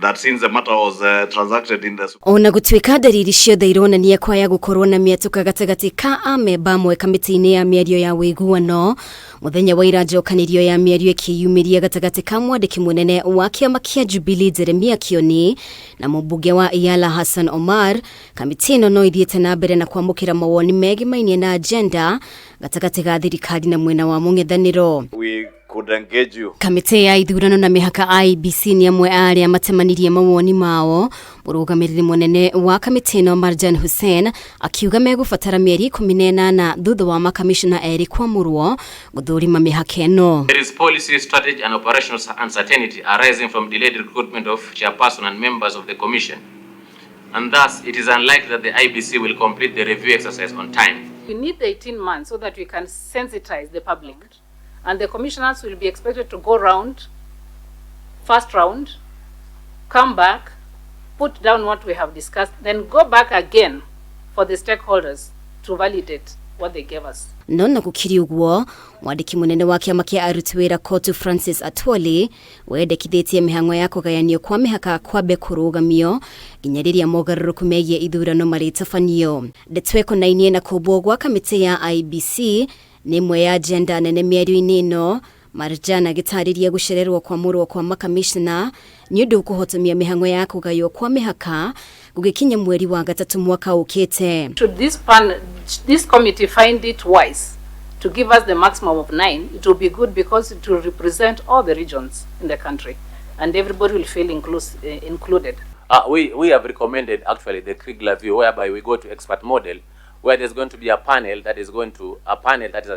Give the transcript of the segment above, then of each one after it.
That since the matter was transacted in the Ona gũtuĩka ndariri ciothe ironania kwaya gũkorwo na mĩatũka gatagatĩ ka amemba amwe kamĩtĩ-inĩ ya mĩario ya ũiguano, mũthenya wa ira njokanĩrio ya mĩario ĩkĩyumĩria gatagatĩ ka mwandĩki mũnene wa kĩama kĩa Jubilee Jeremia Kioni na mũmbunge wa Yala Hassan Omar, kamĩtĩ ĩno no ithiĩte na mbere na kwamũkĩra mawoni megemainie na agenda gatagatĩ ga thirikari na mwena wa mũng'ethanĩro. We could engage you. Kamĩtĩ ya ithurano na mĩhaka IEBC nĩ amwe a arĩa matemanirie mawoni mao. Mũrũgamĩrĩri mũnene wa kamĩtĩ ĩno Marjan Hussein akiuga megũbatara mĩeri 18 thutha wa makamishna erĩ kwamũrwo gũthũrima mĩhaka ĩno. There is policy, strategy, and operational uncertainty arising from delayed recruitment of chairperson and members of the commission. And thus, it is unlikely that the IEBC will complete the review exercise on time. We need the 18 months so that we can sensitize the public. And the commissioners will be expected to go round, first round, come back, put down what we have discussed, then go back again for the stakeholders to validate what they gave us. No na gũkĩrĩ ũguo, mwandĩki mũnene wa kĩama kĩa aruti wĩra COTU Francis Atwoli wendekithĩtie mĩhang'o ya kũgayanio kwa mĩhaka kwambe kũrũgamio nginya rĩrĩa mogarũrũku megiĩ ithurano marĩtabanio. Ndeto ĩkonainie na kũmbwo gwa kamĩtĩ ya IEBC nĩ ĩmwe ya agenda nene mĩario-inĩ ĩno, Marjan agĩtarĩria gũcererwo kwamũrwo kwa makamishna nĩ ũndũ ũkũhotomia mĩhang'o ya kũgaywo kwa mĩhaka gũgĩkinya mweri wa gatatũ mwaka ũkĩte. Should this committee find it wise to give us the maximum of 9, it will be good because it will represent all the regions in the country and everybody will feel included. We have recommended actually the Kriegler view, whereby we go to expert model, where there's going to be a panel that has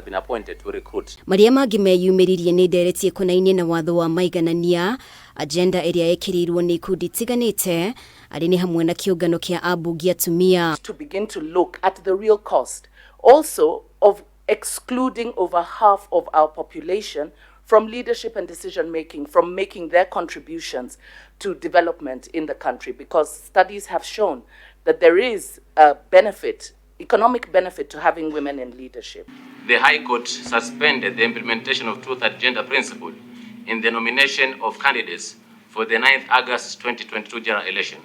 been appointed to recruit. Marĩa mangĩ meyumĩririe nĩ ndereti ĩkonainie na watho wa maiganania, agenda ĩrĩa ĩkĩrĩirwo nĩ ikundi itiganĩte arĩ nĩ hamwe na kĩũngano kĩa ambunge atumia. To begin to look at the real cost also of excluding over half of our population from leadership and decision making, from making their contributions to development in the country, because studies have shown that there is a benefit, economic benefit to having women in leadership. The High Court suspended the implementation of two-third gender principle in the nomination of candidates for the 9th August 2022 general election,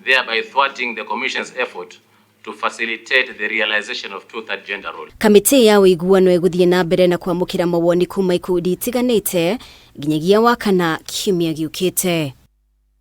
thereby thwarting the Commission's effort to facilitate the realization of two-third gender rule. Kamĩtĩ ya ũiguano ĩgũthiĩ na mbere na kwamũkĩra mawoni kuma ikundi itiganĩte nginyagia Wakana kiumia gĩũkĩte.